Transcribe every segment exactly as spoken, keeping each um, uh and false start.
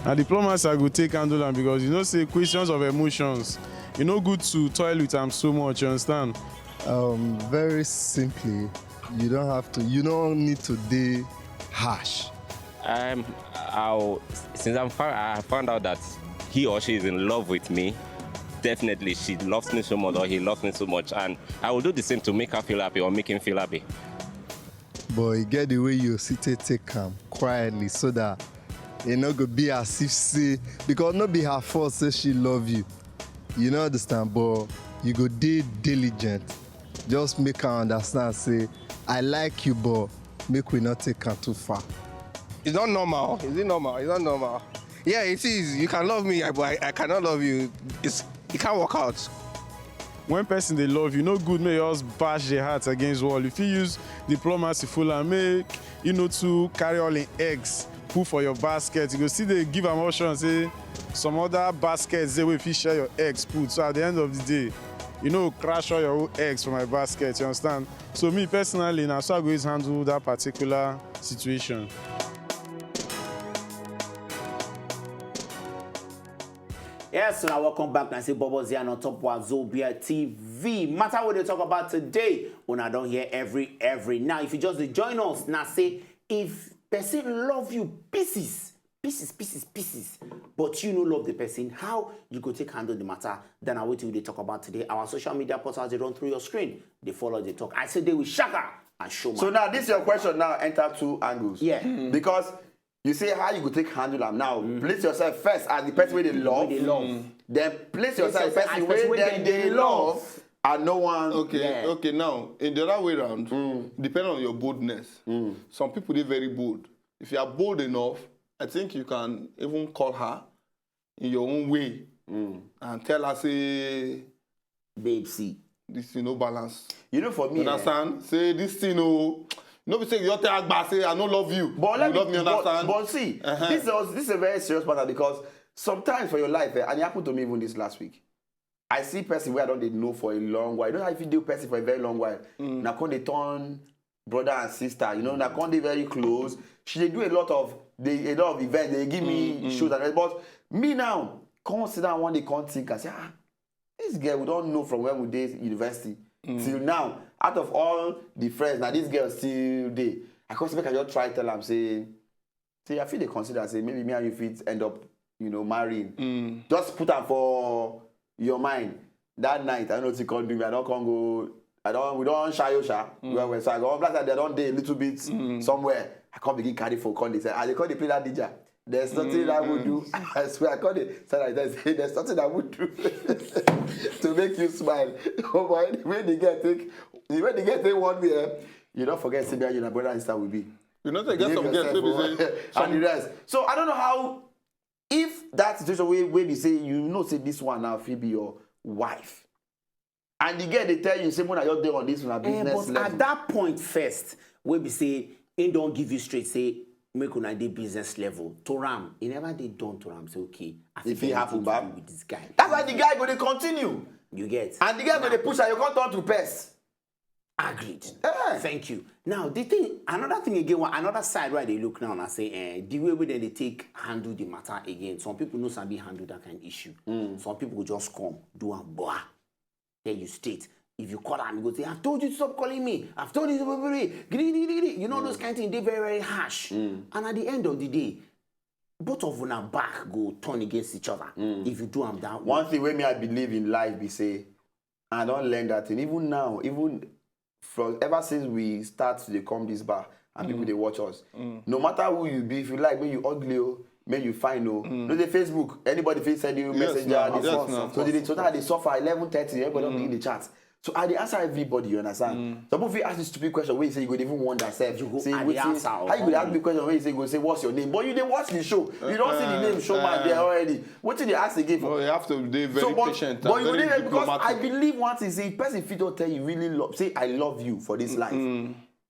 Na diplomacy I go take handle am, because you know say questions of emotions, e no good to toil with am so much, you understand? Um, very simply, you don't have to, you don't need to be harsh. Um, I'll, since I'm far, I found out that he or she is in love with me. Definitely, she loves me so much, or he loves me so much, and I will do the same to make her feel happy or make him feel happy. But you get the way you sit there, take am quietly so that it no go be as if say, because no be her fault say she love you. You know understand, but you go dey diligent. Just make her understand say, I like you, but make we not take am too far. It's not normal. Is it normal? It's not normal. Yeah, it is. You can love me, but I, I cannot love you. It's, it can't work out. When person dey love you, no good make you just bash the heart against wall. You fit use diplomacy full and make you no too carry all in eggs put for your basket. You go still dey give am option say some other baskets dey wey fit share your eggs put. So at the end of the day, you no crash all your own eggs for my basket. You understand? So me personally, na so I go use handle that particular situation. Yes, now welcome back. I say Bobo Zian on top Wazobia T V. Matter what they talk about today, when I don't hear every every. Now, if you just dey join us, now say if person love you pieces, pieces, pieces, pieces, but you no love the person, how you go take handle the matter? Then I wait till they talk about today. Our social media portals they run through your screen. They follow the talk. I say they will shaka and show. So now this your question now enter two angles. Yeah. Because you say how you go take handle am now. Place yourself first as the person wey dey love. Wey dey love. Then place Place yourself yourself person as wey person wey dem dem dey dey love and no one. Okay, Yeah. okay. Now, in the other way around, depending on your boldness, some people dey very bold. If you are bold enough, I think you can even call her in your own way and tell her say Babe, see. This thing no balance. You know, for me, You understand? Say this thing, oh, no be say you tell Agba say I no love you. But let You me, love me, but, understand? But see, Uh-huh. this is this is a very serious matter because sometimes for your life, eh, and it happened to me even this last week. I see person where I don't dey know for a long while. You know how if you do person for a very long while, na come dey turn brother and sister. You know, na come dey very close. She dey do a lot of dey a lot of events. They give me shows and but me now come sit down one day come think and say ah this girl we don't know from when we dey university till now out of all the friends na this girl still dey. I come say make I just try tell am say say I fit dey consider say maybe me and you fit end up you know marrying. Just put am for your mind. That night I don't know wetin come do me. I don come go I don we don shayo sha well well so I go black I don dey a little bit somewhere. I come begin carry phone call dey say I dey call dey play that DJ. There's nothing I would do. I swear I call dey say like that say there's nothing I would do to make you smile. Oh boy, the way the girl take the way the girl take warn me eh, you don forget say me and you na brother and sister we be. You know, they get Behave some girls wey be yourself, say oh. And the rest. So I don't know how if that situation wey wey be say you know say this one now fit be your wife and the girl dey tell you say una just dey on this una Eh, business but level. At that point first, wey be say he don give you straight say make una dey business level. To am, he never dey done to am say okay. I If fit it get happen wetin back, to do with this guy. That's why the guy go dey continue. You get. And the guy go dey push am, you come turn to pest. Agreed. Eh. Thank you. Now the thing, another thing again, one another side where they look now and I say, eh, the way wey dem dey take handle the matter again. Some people no sabi handle that kind of issue. Some people go just come do am boa. Tell you straight. If you call am, you go say, I've told you to stop calling me. I've told you to blah, blah, blah. Gidi, gidi, gidi. You know those kind of things, they very, very harsh. And at the end of the day, both of una back go turn against each other if you do am that way. One thing wey me I believe in life be say I don learn that thing. Even now, even from ever since we start to dey come this bar and people dey watch us, no matter who you be, if you like, make you ugly o, make you fine o. No dey Facebook, anybody fit send you Yes, messenger. now, This yes, one. now. So they dey so now they suffer eleven thirty, everybody don begin dey chat. So I dey answer everybody, you understand? Some people fit ask you stupid question wey you say you go dey even wonder sef. You go Say I dey wetin answer, how you go dey ask me question wey you say you go say what's your name, but you dey watch the show. You don see the name show man there already. Wetin dey ask again for? No, you have to be very So, but, patient but and you go very dey because I diplomatic. Believe one thing say if person fit don tell you really love say I love you for this life,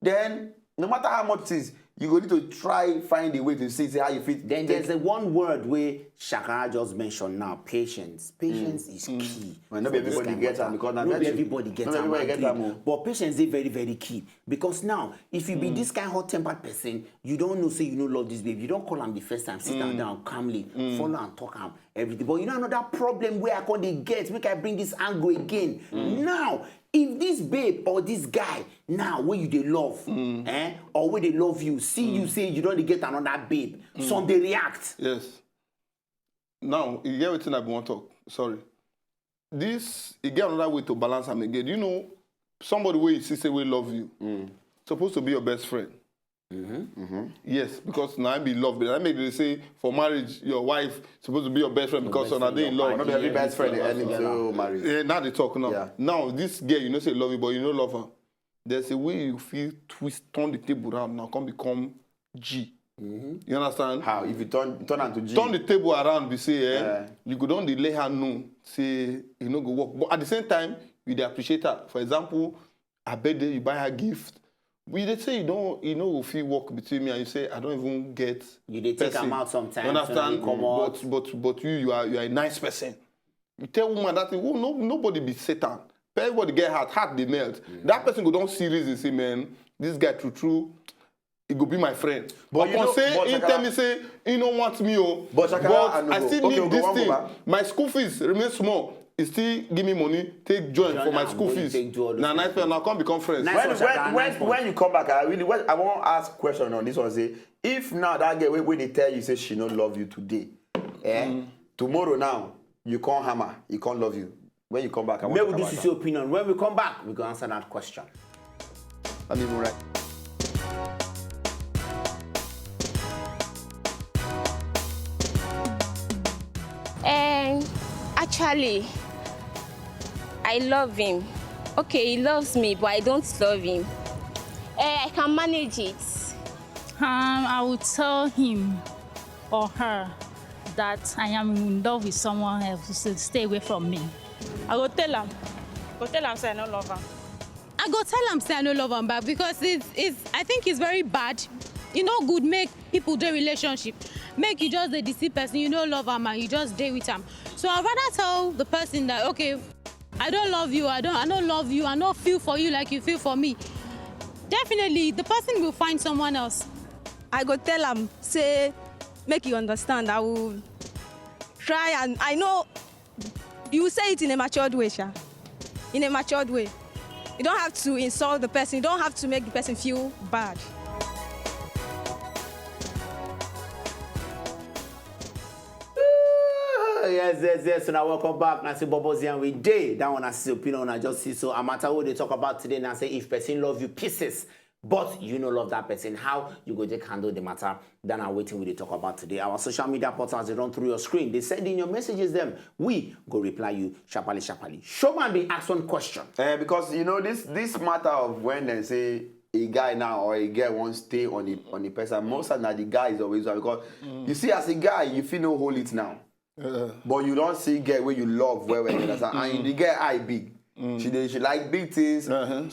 then no matter how much things You go need to try find a way to see, see how you fit. Then take- there's a one word where Shakara just mentioned now, patience. Patience is key. Well, no be for this everybody kind get matter. Am because na No be virtue. Everybody get No be am, everybody get agreed. Am o. But patience is very, very key. Because now, if you be this kind hot-tempered person, you don't know say you no love this babe. You don't call am the first time, sit am down calmly, follow am, talk am, everything. But you know another problem where I come dey get, make I bring this angle again. Now, if this babe or this guy now wey you dey love, eh, or wey dey love you, see you say you don dey get another babe, some dey react. Yes. Now, you get wetin I bin wan talk. Sorry. This, you get another way to balance am again. You know, somebody wey you see say wey love you, supposed to be your best friend. Yes, because now I be love. But I make they say for marriage, your wife supposed to be your best friend because best on a friend, day your in love. No be every best friend dey end into marriage. Yeah, now they talk now. Yeah. Now this girl, you know say love you, but you no love her. There's a way you feel twist, turn the table round now, come become G. You understand? How if you turn turn am to G? Turn the table around, be say, eh, Yeah. you go don dey let her know say e no go work. But at the same time, you dey appreciate her. For example, her birthday, you buy her gift. But you dey say you don't, you no go fit work between me and you say I don't even get. You dey take person. Am out sometimes, You understand? When you come out. But but but you you are you are a nice person. You tell woman that thing. Oh, no, nobody be Satan. Everybody get heart, heart dey melt. That person go don see reason say, man, this guy true true, he go be my friend. But you Upon know- say but he Shakara- tell me say he no want me o. But Shakara, I no I go. still Okay, need go this one thing. go back. My school fees remain small. He still give me money, take join Join for my am, school go dey fees. take do all those Na nice things. Person, now come become friends. Nice when one, when Shakara, when, nice one. When you come back, I really when, I wan ask question on this one. Say if now that girl wey wey dey tell you say she no love you today, eh? Tomorrow now you come hammer, he come love you. When you come back, I want Make to we do talk C C about opinion. When we come back, we go answer that question. That. Not even right. Eh, actually, I love him. Okay, he loves me, but I don't love him. Eh, I can manage it. Um, I will tell him or her that I am in love with someone else, so stay away from me. I go tell am. Go tell am say I no love am. I go tell am say I no love am back because it's, it's I think it's very bad. E no good make people dey relationship. Make you just dey deceive person, you no love am and you just dey with am. So I'd rather tell the person that, okay, I don't love you, I don't I no love you, I no feel for you like you feel for me. Definitely the person will find someone else. I go tell am say make you understand. I will try and I know you will say it in a matured way, sha. In a matured way. You don't have to insult the person. You don't have to make the person feel bad. Yes, yes, yes. So now welcome back. Now see Bobozi and we day. That one I see opinion. I just see so a matter what they talk about today. Now say if person love you pieces, but you no love that person, how you go take handle the matter? Then I waiting with the talk about today. Our social media portals they run through your screen. They send in your messages. Them we go reply you sharply, sharply. Showman be ask one question. Uh, because you know this this matter of when they say a guy now or a girl won't stay on the on the person. Most of that the guy is always because you see as a guy you feel no hold it now. But you don't see girl where you love well well, you understand? And the girl eye big. She dey she like big things.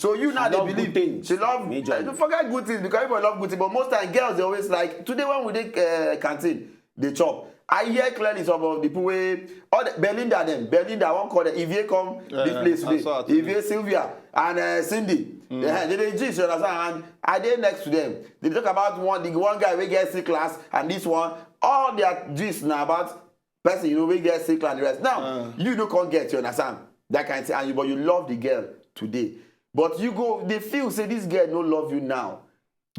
So you now they love good believe things. She love Majorly. uh, forget good things because people love good things. But most time girls they always like today when we dey uh, canteen they chop. I hear clearly some of the people wey all the Belinda dem Belinda I wan call them Ivie come this Yeah, place I today. Saw her today. Ivie Sylvia and uh, Cindy. They, they dey gist you understand and I dey next to them. They talk about one the one guy wey get C class and this one all their gist na about person you know wey get sick and the rest now you no come get you understand that kind thing and you but you love the girl today but you go dey feel say this girl no love you now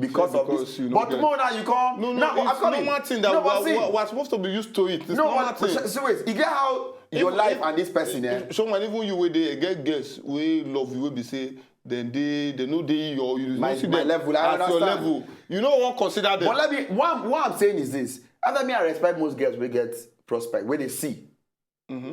because Yeah, of because this you no but get- more now you come No, no, now it's I'm coming. Normal thing that No, we but are, see, we are- we are supposed to be used to it. It's no, normal but, thing. so, so wait, you get how your Even- life even- and this person eh? Someone even you wey dey get girls wey love you wey be say dem dey dem no dey your you My- no see my them level, I at your understand. Level. You no wan consider them. But let me what I'm, what I'm saying is this. After me, I respect most girls we get prospect where they see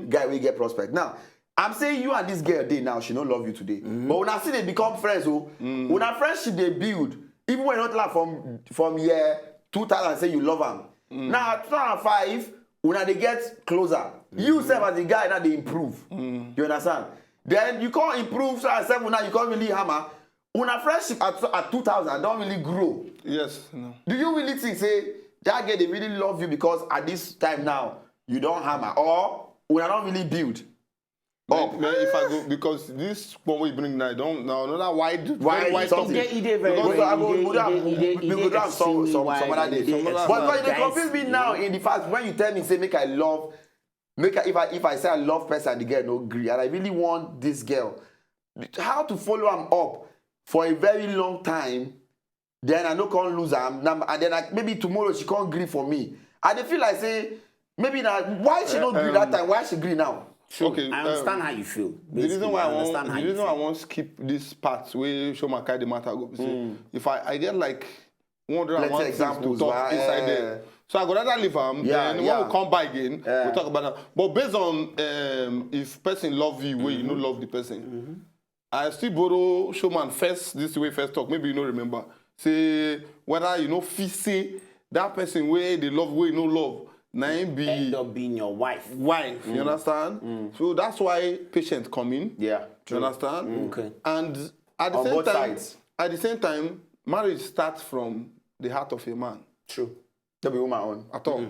guy we get prospect. Now, I'm saying you and this girl dey now, she no love you today. But when I see they become friends, oh, when our friendship they build, even when not like from from year two thousand say you love am. Now two thousand five, when they get closer, you sef as the guy now they improve. You understand? Then you can't improve so as seven now you can't really hammer. Una friendship at, at two thousand don really grow. Yes, no. Do you really think say that girl dey really love you because at this time now you don hammer, or una don really build? Up. Man, if I go, because this one wey you bring now, don now another wide, Wide very wide something. topic. E dey, e dey very Because So I go, e dey- we go do e dey- e dey- am, e we dey go do am some, extremely some, some wide other and e day. dey But but you dey extremely confuse me now in the fact when you tell me say make I love, make I, if I if I say I love person and the girl no gree and I really want this girl, how to follow am up for a very long time, then I no come lose am, na- and then I, maybe tomorrow she come gree for me. I dey feel like say maybe na why she no gree that time, why she gree now? Okay, I understand um, how you feel. The reason why I I understand want, how the you reason feel. I want skip this part wey Shoma carry the matter go be say if I I get like one hundred and Plenty one things to examples, talk wa- inside eh. there. So I go rather leave am. Yeah, Then when yeah. we come back again, Yeah. we'll talk about that. But based on um, if person love you, where you no love the person, I still borrow Showman first. This way first talk. Maybe you no remember. Say whether you no fit say that person where they love, where you no love, na him be End up being your wife. wife. You understand? So that's why patient come in. Yeah, You understand? Okay. And at the On same both time, sides. At the same time, marriage starts from the heart of a man. True. No be woman own. At all.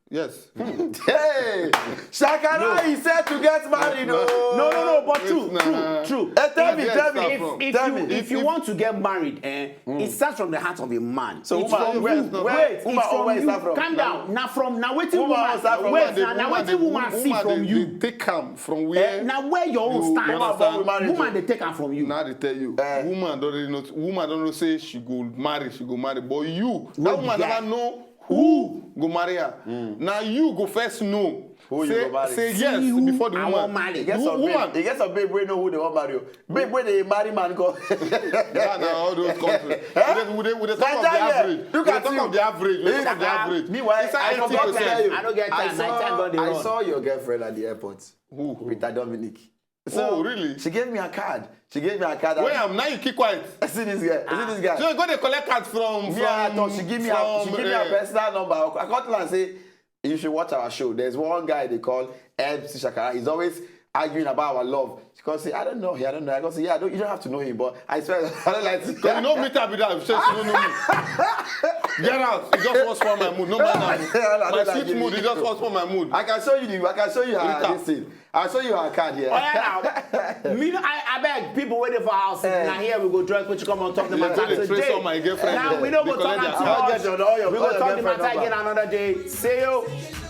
Yes. Hey, Shakara is set to get married. Oh. No, no, no, but true, Wait, nah. true, true. Hey, tell me, Yes, tell sir, me. If, From- if tell you me. if you want to get married, eh, it starts from the heart of a man. So It's woman, from where- you. where- Wait, woman it's from always you. Start from Calm now. Down. Now from now waiting Woman woman. always start from Wait, now. now now waiting woman see from you. Take am from where. Now where your own You stand. understand? Woman married Woman you. They take am from you. Now they tell you, Eh. Woman don't really know. Woman don't know say she go marry, she go marry. But you, Well, that woman yeah. never know who go marry her. Now you go first know. Who you say, go marry? Say See yes you, before the I woman. wan marry. E get Wo- some woman. babe, e get some babe wey know who they wan marry. Oh. Babe wey dey marry man go. Yeah, now all those countries. We dey, we dey, we dey talk of the Nigeria, average. look We dey at talk you. of the average. We dey It's- talk of the average. Meanwhile, Inside I eighty forgot percent. time. I don't get I time. My time saw, don dey I run. Saw your girlfriend at the airport. Who? Peter Dominic. Oh, really? She gave me a card. She gave me a card. Where am now? You keep quiet. I see this guy. I see this guy. So you go dey collect card from. Me, I from- thought she give me a, from, she give me a eh, personal number. I called her and say, you should watch our show. There's one guy they call M C Shakara. He's always arguing about our love. She can say, I don't know him. I don't know. I can say, yeah, I don't, you don't have to know him, but I swear, I don't like to. Cause you know me, be that. She no know me. Get out. You just want spoil my mood. No mind am. I don't My like sweet you. mood. You just want spoil my mood. I can show you the. I can show you her Rita. This thing. I'll show you her card here. Oh yeah, now. Me, I, I beg people waiting for house. Eh. Now here we go dress, but you come on top the You matter go dey trace today. all my girlfriend. Now we no They go talk collect am their too card. much. All your, all your, We all go your talk the girlfriend matter number. Again another day. See you.